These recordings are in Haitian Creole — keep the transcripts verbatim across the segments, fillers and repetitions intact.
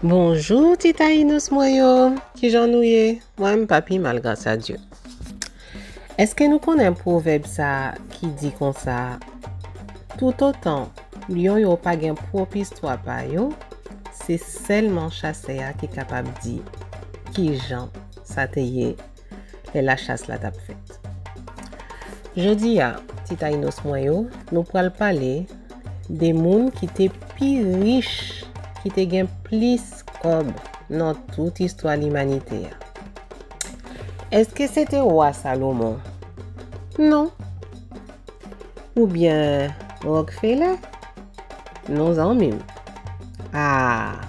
Bonjou ti Tayinos mwen yo, kijan nou ye? Mwen m pa pi mal gras a Dye. Èske nou konnen pwovèb sa ki di konsa, toutotan lyon yo pa gen pwòp istwa pa yo, se sèlman chasè a ki kapab di kijan sa te ye lè lachas la t ap fèt. Jodi a, ti Tayinos mwen yo, nou pral pale de moun ki te pi rich, ki te gen plis kòb nan tout istwa limanite a. Èske se te wa Salomon? Non. Oubyen Rockefeller? Non, zanmi m. Ah!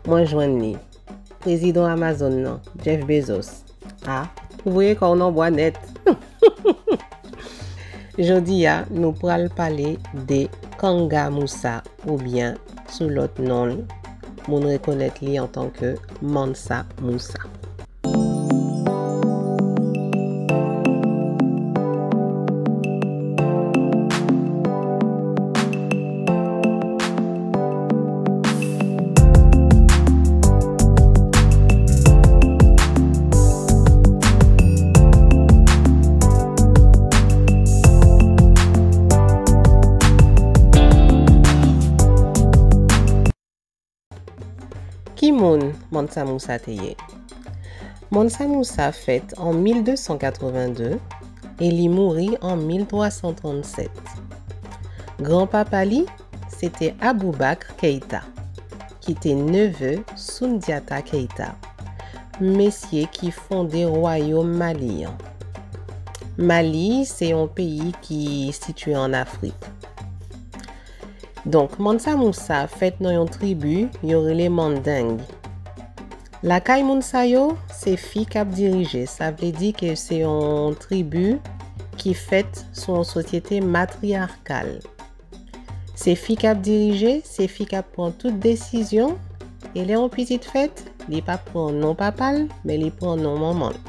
Mwen jwenn li. Prezidan Amazon nan, Jeff Bezos. Ah, ou voye kò w nan bwa nèt. Jodi a, nou pral pale de Kanga Moussa, oubyen sou lòt non l, moun rekonèt li antanke Mansa Moussa. Ki moun Mansa Moussa te ye? Mansa Moussa fèt an mil de san katreven de e li mouri an mil twa san trannsèt. Granpapa li, se te Aboubacar Keita, ki te neve Soundiata Keita, mesye ki fonde wayòm Mali an. Mali, se yon peyi ki sitiye ann Afrik. Donk, Mansa Moussa fèt nan yon tribi yo rele Mandeng. Lakay moun sa yo, se fi k ap dirije, sa vle di ke se yon tribi ki fèt sou yon sosyete matriyakal. Se fi k ap dirije, se fi k ap pran tout desizyon, e lè yon pitit fèt, li pa pran non papa l, men li pran non manman l.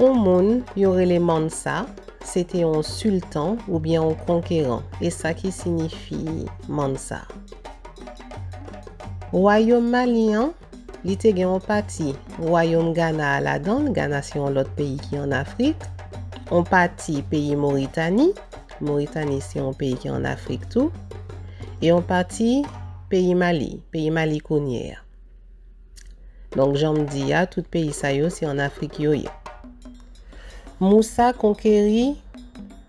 Yon moun yo rele Mansa, se te yon siltan oubyen yon konkeran, e sa ki siyifi Mansa. Wayòm Mali an, li te gen yon pati wayòm Gana a ladan l, Gana se yon lòt peyi ki ann Afrik, yon pati peyi Moritani, Moritani se yon peyi ki ann Afrik tou, e yon pati peyi Mali, peyi Mali kounye a. Donk, jan m di a, tout peyi sa yo, se ann Afrik yo ye. Moussa konkeri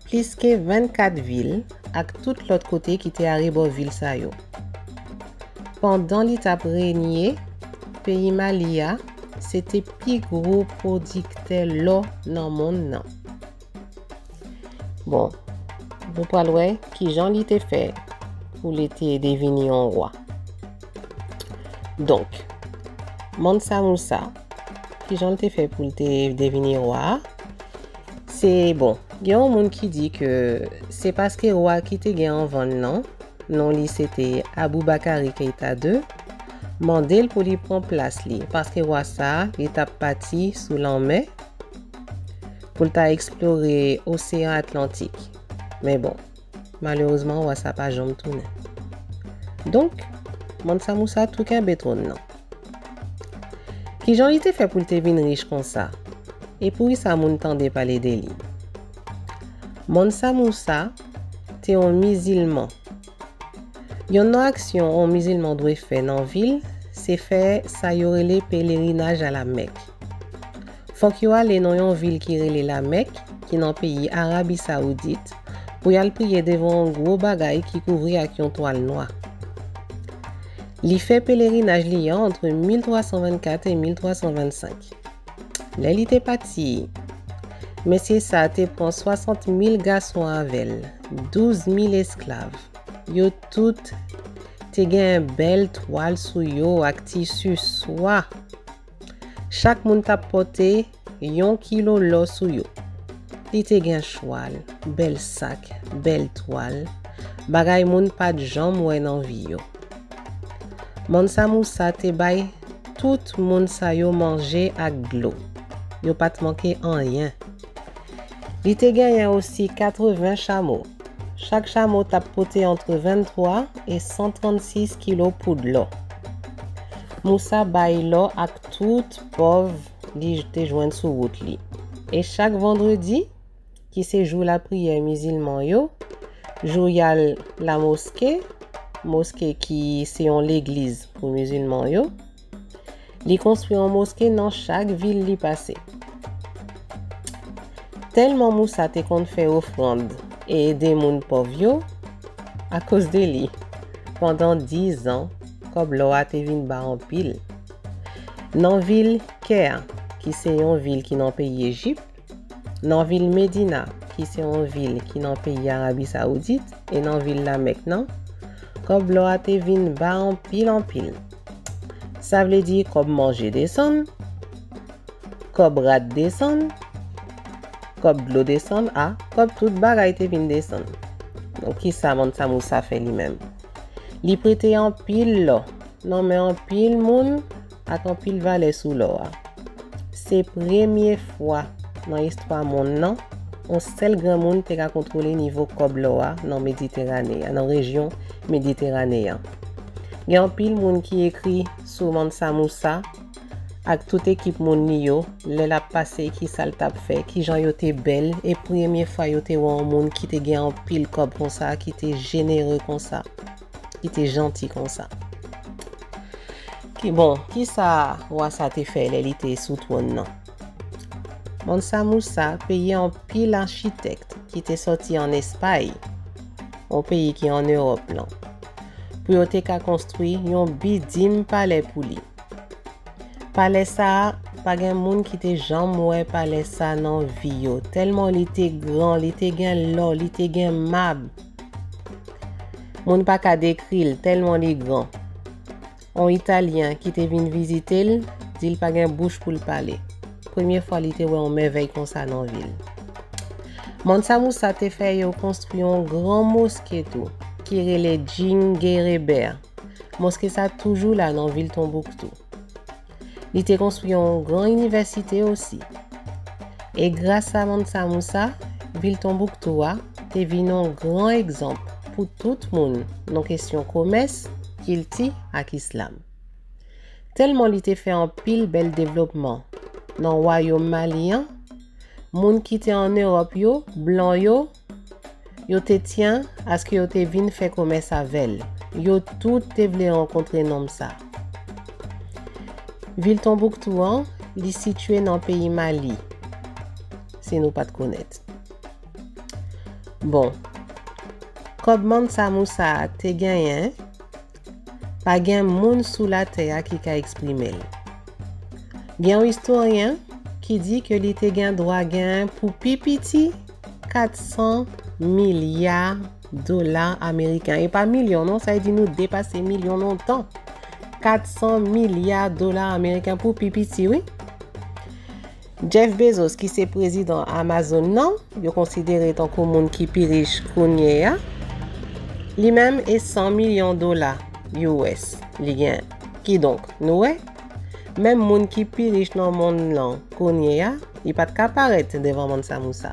plis ke vennkat vil ak tout lòt kote ki te arebò vil sa yo. Pandan li t ap renye, peyi Mali a, se te pi gwo pwodiktè lò nan monn nan. Bon, nou pral wè kijan li te fè pou li te devini yon wa. Donk, Mansa Moussa, kijan l te fè pou l te devini wa a? Se, bon, gen yon moun ki di ke se paske wa ki te gen anvan l nan, non li se te Aboubakari Keita de, mande l pou li pran plas li, paske wa sa a, li t ap pati sou lanmè pou l ta eksplore Oseyan Atlantik. Men bon, malerezman, wa sa pa janm tounen. Donk, Mansa Moussa tou kenbe twòn nan. Kijan li te fè pou l te vin rich konsa? E poukisa moun tande pale de li? Mansa Moussa te yon mizilman. Yonn nan aksyon yon mizilman dwe fè nan vi l, se fè sa yo rele pelerinaj a la Mèk. Fòk yo ale nan yon vil ki rele la Mèk, ki nan peyi Arabi Sawoudit, pou y al priye devan yon gwo bagay ki kouvri ak yon twal nwa. Li fè pelerinaj li an ant mil twa san vennkat e mil twa san vennsenk. Lè li te pati, mesye sa a te pran swasant mil gason avè l, douz mil esklav. Yo tout te gen bèl twal sou yo ak tisi swa. Chak moun t ap pote yon kilo lò sou yo. Li te gen chwal, bèl sak, bèl twal, bagay moun pa t janm wè nan vi yo. Mansa Moussa te bay tout moun sa yo manje ak dlo. Yo pa t manke anyen. Li te genyen osi katreven chamo. Chak chamo t ap pote antre venntwa e san trannsis kilo poud lò. Mousa bay lò ak tout pòv li te jwenn sou wout li. E chak vandredi, ki se jou lapriyè mizilman yo, jou y al lamoske, moske ki se yon legliz pou mizilman yo, li konstwi yon moske nan chak vil li pase. Tèlman Moussa te konn fè ofrann e ede moun pòv yo, akoz de li, pandan diz an, kòb lò a te vin ba anpil. Nan vil Kè, ki se yon vil ki nan peyi Ejip, nan vil Medina, ki se yon vil ki nan peyi Arabi Sawoudit, e nan vil Lamèk nan, kòb lò a te vin ba anpil anpil. Sa vle di kòb manje desann, kòb rad desann, kòb dlo desann, a, kòb tout bagay te vin desann. Donk, kisa Mansa Musa fè li menm? Li prete anpil lò nan men anpil moun ak anpil valè sou lò a. Se premye fwa nan istwa monn nan, yon sèl granmoun te ka kontwole nivo kòb lò a nan Mediterane a, nan rejyon Mediterane an. Gen anpil moun ki ekri sou Mansa Musa ak tout ekip moun li yo, lè l ap pase, kisa l t ap fè, kijan yo te bèl, e premye fwa yo te wè yon moun ki te gen anpil kòb konsa, ki te jenere konsa, ki te janti konsa. Ki, bon, kisa wa sa te fè lè li te sou twòn nan? Mansa Musa peye anpil achitèk ki te sòti ann Espay, yon peyi ki ann Ewòp lan, pou yo te ka konstwi yon bidim palè pou li. Palè sa a, pa gen moun ki te janm wè palè sa nan vi yo. Tèlman li te gran, li te gen lò, li te gen mab. Moun pa ka dekri l, tèlman li gran. Yon Italyen ki te vin vizite l, di l pa gen bouch pou l pale. Premye fwa li te wè yon mèvèy konsa nan vi l. Mansa Musa te fè yo konstwi yon gran moske tou, ki rele Djinguereber. Moske sa toujou la nan vil Tonbuktu. Li te konstwi yon gran inivèsite osi. E gras a Mansa Musa, vil Tonbuktu a te vin yon gran egzanp pou tout moun nan kesyon komès, kilti ak islam. Tèlman li te fè anpil bèl devlopman nan wayòm Mali an, moun ki te ann Ewòp yo, blan yo, yo te tyen aske yo te vin fè komès avè l. Yo tout te vle rankontre nonm sa. Vil Tonbuktu an, li sitye nan peyi Mali, si nou pa t konèt. Bon, kòb Mansa Musa a te genyen, pa gen moun sou latè a ki ka eksprime l. Gen yon istoryen ki di ke li te gen dwa gen pou pi piti kat san milya dola ameriken. E pa milyon non, sa vle di nou depase milyon lontan. Kat san milya dola ameriken pou pi piti, wi. Jeff Bezos, ki se prezidan Amazon nan, yo konsidere tankou moun ki pi rich kounye a, li menm e san milyon dola U S li gen. Kidonk, nou wè, menm moun ki pi rich nan monn nan kounye a, li pa t ka parèt devan Mansa Musa.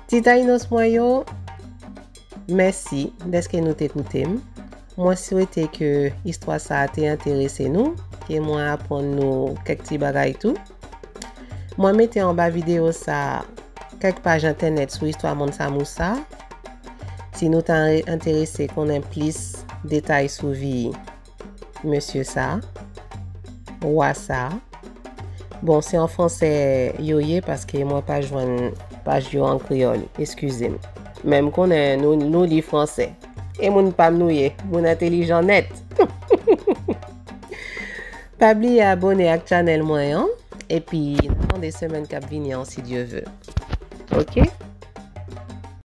Ti Tayinos mwen yo, mèsi dèske nou te koute m. Mwen swete ke istwa sa a te enterese nou, ke mwen aprann nou kèk ti bagay tou. Mwen mete anba videyo sa a kèk paj entènèt sou istwa Mansa Musa. Si nou ta enterese konnen plis detay sou vi mesye sa, wa sa. Bon, se an fransè yo ye, paske mwen pa jwenn paj yo an kreyòl, eskize m. Men m konnen nou, nou li fransè. E moun pa m nou ye, moun entelijan nèt. Pa bliye abòne ak chanèl mwen an, epi n a tande semèn k ap vini an, si Dye ve. Oke?